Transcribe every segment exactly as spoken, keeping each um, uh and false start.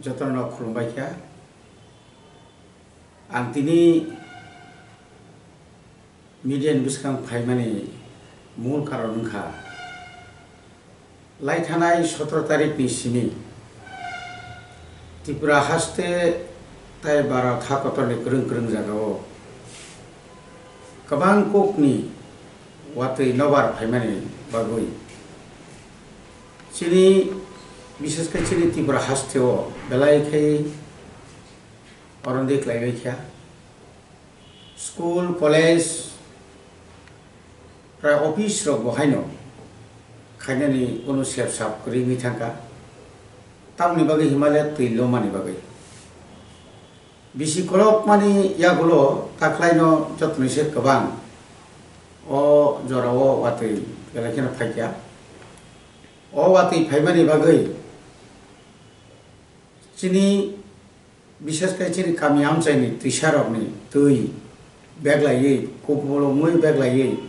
Jotono khulumbai kha. Ang tini media ni bwskang phaimani mul karon wngkha, lai thanai sotoro tarikni simi Tripura haste tai Bharat ha kotorni kwrwng kwrwng jagao kwbang kokni watwi nobar phaimani bagwi chini, bishesh khe chini Tripura hasteo belai khe oron de khlaibai kha. School, college, prai office rok bo haino khainani kunu sep sap kwrwi wngwi thangkha. Tamoni bagwi hima le twi lomani bagwi. Bisi kolokmani yagulo taklaino jotono se kwbang o jorao watwi belai kheno phaikha. O watwi phaimani bagwi chini, bishesh khe chini kami amchaini twisarokni twi beglaiwi, kuphulungwi beglaiwi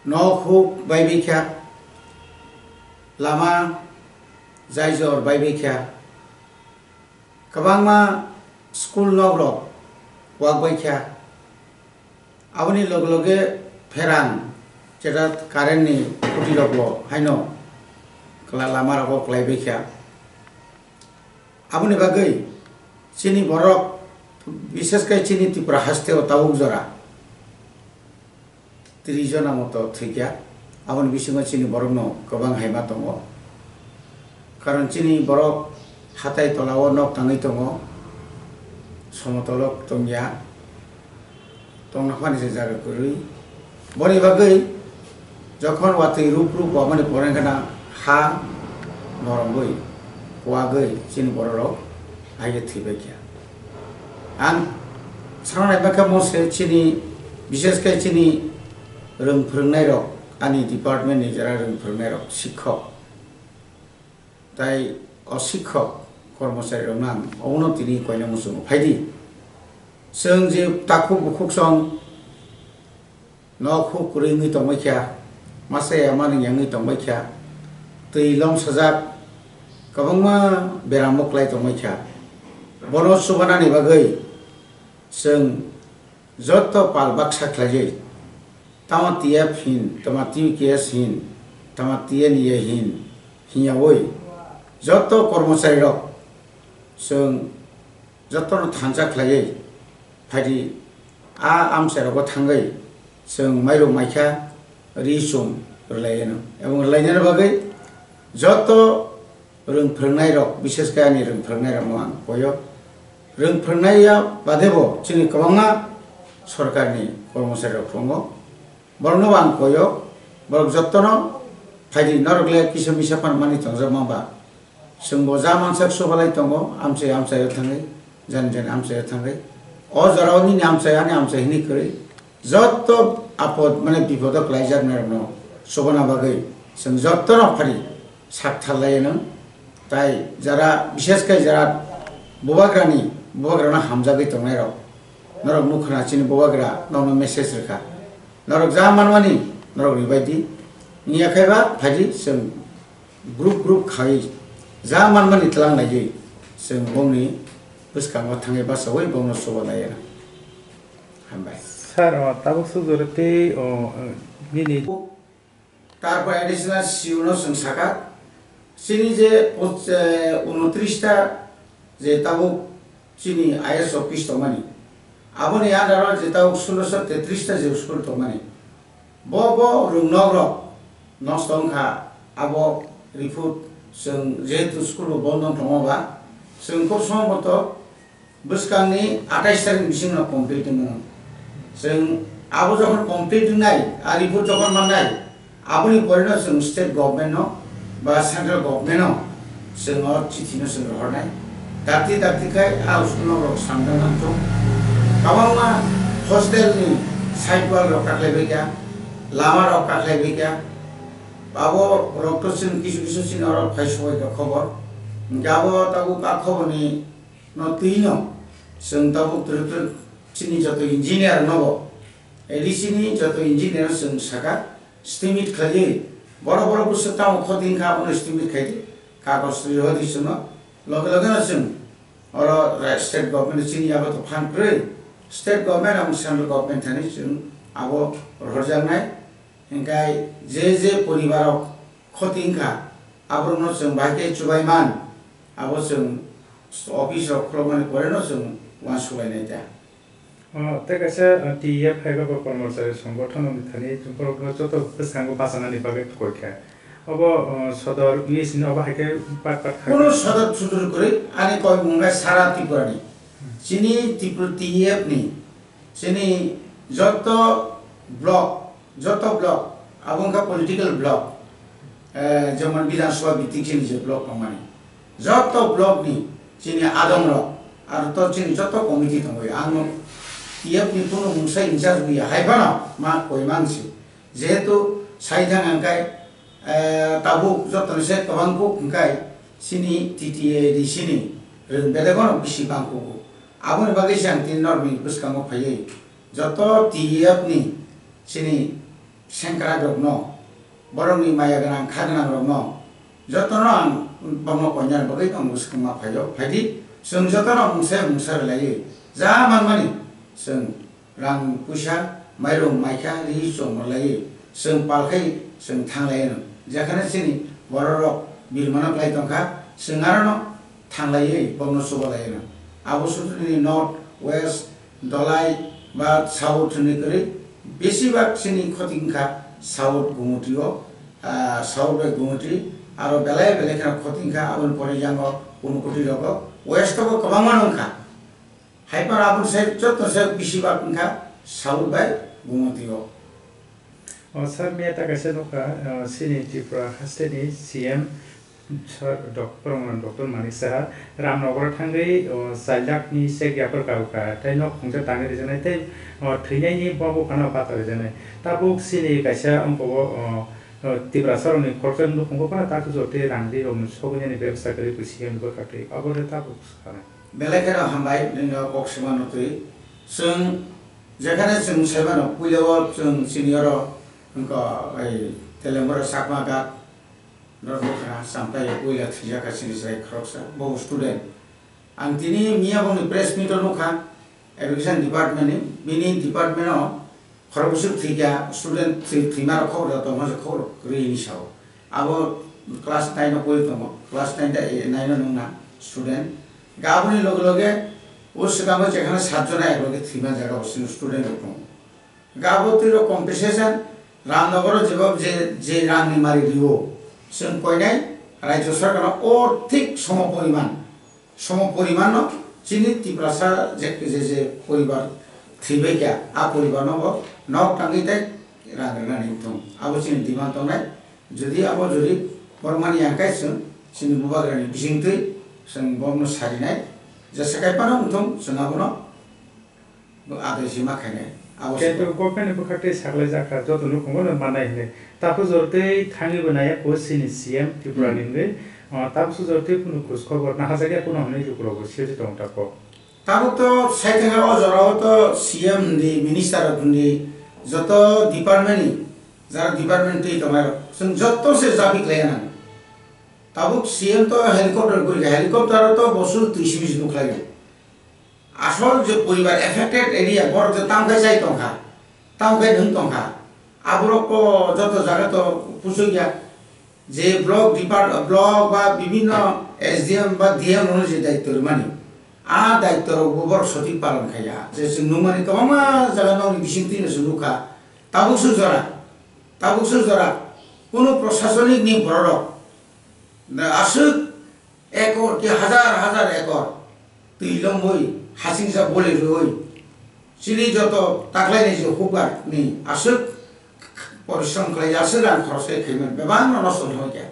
nok huk baibai kha, lama jaijor baibai kha, kwbangma school nokrok wak bai kha. Aboni loge loge pherang, jeta current ni khuti rok bo haino kwla lama rogo kwlai bai kha. Aboni bagwi chini borok, bishesh khe chini Tripura haste o tabuk jora tris jona moto thwikha. Aboni bisingo chini borokno kwbang hai ma tongo. Karon chini borok hatai tola o nok tangwi tongo, somotolo tongya, tongna phani se jaga kwrwi. Boni bagwi jokhon watwi rup rup wamani pore wngkha na ha norogwi, kuwagwi chini bororok aigwi thwibai kha. Ang sana naiba khe mo se chini, bishesh khe chini rwng phwrwngnairok, ani department ni jara rwng phwrwngnairok, sikhok, tai o sikhok kormochari rokno ang obono tini koina muchungo phaidi. Chwng je takhuk bukhuk song nok huk kwrwi wngwi tongbai kha, masa ya manwi wngwi tongbai kha, twi lom sajak, kwbangma beramo kwlai tongbai kha. Bono chubanani bagwi chwng joto pal baksa khlaiwi, tama T F hin, tama T U K S hin, tama T N A hin, hinyawi joto kormochari rok chwng jotono thansa khlaiwi phaidi, a amchai rogo thangwi chwng mairum maikha ri chum rwlaiano, ebong rwlainani bagwi joto rwng phwrwngnairok, bishesh khe ani rwng phwrwngnairokno ang koyo. Rwng phwrwngnaiya badebo chini kwbangma sorkarni kormocharirok tongo, boroknobo ang koyo, borok jottono phaidi, norok le kisa misa phan mani tongjak ma ba. Chwngbo ja mansak subalai tongo, amchai amchaio thangwi, jani jani amchaio thangwi. O jorao nini amchai, ani amchai hwnwi kwrwi, jotto apod, mane, bipodo kwlaijaknairokno chubana bagwi chwng jottono phari sak tharlaianw. Tai jara, bishesh khe jara bubagrani, bubagrano hamjagwi tongnairok, norok nukha na chini bubagra nokno message rwkha, norok ja manmani norok ribai di, wngya khe ba phaidi chwng group group khai ja manmani tlang laiwi chwng bongni bwskango thangwi bachaui bongno chuba laiya. Hambai. Sir, o tabuk sujoro tei o, nini. Tarpor additional C E O no chwng sakha, chini je poch-, eh, unotris ta je tabuk chini I S office tongmani, aboni under o je tabuk sulosho tetris ta je school tongmani, bo bo rwngnok rok nosto wngkha, abo report chwng jehetu school bo bondo tongo ba, chwng khub somboto bwskangni atais tarikni bisingo complete wngmano. Chwng abo jokhon complete wngnai, a report jokhon mannai, aboni poreno chwng state government no ba central government no chwng o chithi no chwng rohornai. Dakti dakti khai a school no rok samjak nangkuk. Kwbangma hostel ni side wall rok kaklaibaikha, lama rok kaklaibaikha. Abo rok to chwng kisu kisu chini oro phai sobaikha khobor. Hwnkhe abo tabuk a khobor ni no twi no chwng tabuk twrwk twrwk chini joto engineer no bo, A D C ni joto engineer no chwng sakha, estimate khlaiwi, borok borok bwswk tamo khoti wngkha, abono estimate khaidi, kagoj twi rohordi chwngno, Loge loge no chwng oro ra-, state government chini yago to phan kwrwi, state government among central government thani chwng abo rohorjaknai. Hinkhe je je poribar rok khoti wngkha, aborokno chwng bahai khe chubai man, abo chwng office rok khulokmani pore no chwng uansuk lainai ta. O, tei kaisa, o, T E F hai ba kormosari songothono ni thani borokno joto bwskango bachanani bagwi koi kha. Obo, o, sodor wngwi sini obo hai khe pat pat kha. Kuno sodor sudor kwrwi ani koi mung khe sara Tripura ni. Chini Tripura T E F ni, chini joto block, joto block, abo wngkha political block, eh, jemon Bidhan Sabha bhitik chini je block tongmani. Joto block ni chini adong rok, aro to chini joto committee tongwi, ang T F ni kunu mungsa in charge wngya, hai phano ma koi man si. Jehetu sai thang ang kai, eh, tabuk joto ni se kwbang kuk hwnkhe chini T T A D C ni rwng bedek no bisi bang kuku. Aboni bagwi se ang tini norok ni bwskango phaiwi joto T F ni chini sengkrak rok no, borok ni maya gwnang kha gwnang rok no, joto no ang bokno koinani bagwi tong bwskango phaio, phaidi chwng joto no mungsa mungsa rwlaiwi ja manmani chwng rang puisa, mairung maikha, ri chwng rwlaiwi chwng pal khai chwng thang lai no. Jekhane chini borok rok birmano khlai tong kha, chwng aro no thang laiwi bokno chuba lai no. Abo sutuni North, West, Dolai ba South hwnwi kwrwi, besibak chini khoti wngkha South Gumuti o, ah, South bai Gumuti, aro belai belai kheno khoti wngkha, aboni pore yango Unukoti rogo, West o bo kwbangma wngkha. Hai phano aboni sai joto se besibak wngkha South bai Gumuti o. O, sir, miya ta kaisa nukha, o, chini Tripura haste ni C M, sir, Dok-, Promodan Doctor Manik Saha Ramnagar thangwi, o, char lakh ni cheque yapharwi kabwi kha, tei nok khungsa tangwi rijaknai, tei, o, thwinaini bo buphano bata rijaknai. Tabuk chini kaisa wngkha o, o, o, Tiprasa rokni khoroksa nukhungo phano ta kuchuk tei rang ri rokni sogwinani bebostha kwrwi C M ni bwkhaktwi, abo de tabuk sanai. Belai kheno hambai, nini o kok swima nutwi. Chwng jekhane chwng sai mano, puila o chwng chini oro wngkha, bai, Telengura Chakma Ghat, norok bwkha Champai o puila thwijak kha chini chwrai khoroksa, bo student. Ang tini miya bongni press meet o nukha, education department ni, bini department o khorok bwswk thwikha, student thwi-, thwima rok khobor da tongma se khobor kwrwi hinwi sao. Abo class nine o pori tongo, class nine da, nine o nungna student. Ga aboni loge loge o swkango jekhano sat jona ek loge thwima jaga o student rok tongo. Ga abo twi rok compensation Ramnagar o jeba je, je rang ni mari rio, chwng koinai Rajya Sarkar no o thik somo poriman. Somo porimanno chini Tiprasa je, je, je poribar thwibaikha, a poribarno bo nok tangwi tei rang rwnani wngthung. Abo chini demand tongnai. Jodi abo jodi bormani yangkai chwng chini bubagrani bisingtwi chwng bomno sarinai. Jesa kaiphano wngthung chwng abono adai sima khainai. Abo Kintu government ni bwkhaktwi saklaijak kha, joto nukhungo no mannai hinwi. Takhuk jora tei thangwi bo naiya kho chini C M Tripura ni wngwi, o, takhuk jora tei kunu khoj khobor naharjakya kunu hwnwi lukurokbo siyajak tongo ta kok. Tabuk to sai thangkha o jorao to C M ni, minister rok ni, joto department ni, jara department twi tongnai rok, chwng joto se jabi khlaiya nang. Tabuk C M to helicopter gurikha, helicopter to bosu twi sibis nukhlaio. Asol je poribar affected area, borok je tamkhe chai tongkha, tamkhe nwng tongkha, aborok ko joto jaga to pusuk ya. Je block depart-, block ba bibinno S D M ba D M rokno je daityo rwmani, a daityo rok bo borok sothik palon khaiya. Je chwng nukmani kwbangma jaga nokni bisingtwi no chwng nukha. Tabuk swk jora, tabuk swk jora, kunu prosasonik ni borok rok aswk ekor ki hazar hazar ekor twi lomwi hasingsa boli rwui chini joto taklaini je hukbar ni aswk porishrom khlai aswk rang khoroksa khaimani bebak no nosto wngkha.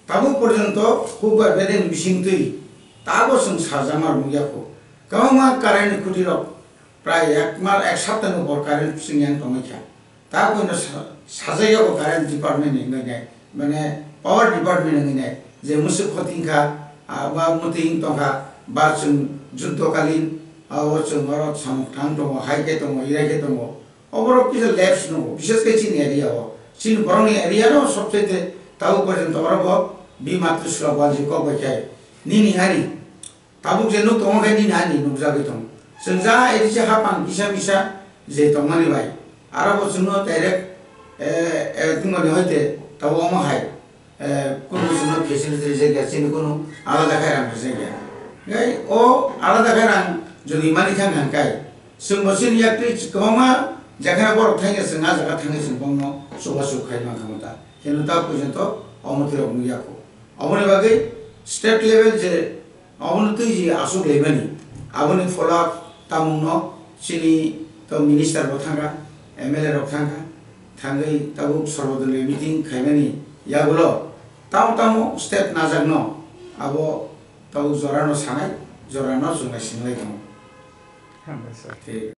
Tabuk porjonto hukbar bedeni bisingtwi tabo chwng sarjakma rwngya kho. Kwbangma current ni khuti rok prai ek mar ek sapta ni upor current chwng yang tongwi kha. Tabukno sa-, sajagya bo current department ni wngwi nai, mane power department ni wngwi nai, je musuk khoti wngkha, ah, ba mwtwi wng tongkha, ba chwng juddo kalin, ah, o chwng oro samung tang tongo, hai khe tongo, irai khe tongo. Oborok kisa lapse nungo, bises khe chini area o. Chini borokni area no sobchaite tabuk porjonto oro bo bima twisla wanjwi kok bai khai. nini ani. Tabuk je nuk tongo khe nini ani nukjagwi tongo. Chwng ja A D C hapang kisa misa je tongmani bai. Aro bo chwngno direct, eh, eh, tungmani hoite tabuk omo hai, eh, kunu chwngno facility rijak ya, chini kunu alada khe rang rijak ya. Gai o alada khe rang jodi mani thang hang kai, chwng bo chini yaktwi kwbangma jakhana borok thangya chwng a jaga thangwi chwng bongno chubachu khai mankha ta. Hino ta porjonto omo twi rok nukya kho. Oboni bagwi state level je obono twi je aswk laimani, aboni follow up tamungno chini to minister bo thangkha, M L A rok thangkha, thangwi tabuk Sarvodoloi meeting khaimani yagulo tamo tamo step najakno abo tabuk jorano sanai, jorano chwng naisinglai tongo. Hambai sir. Thik.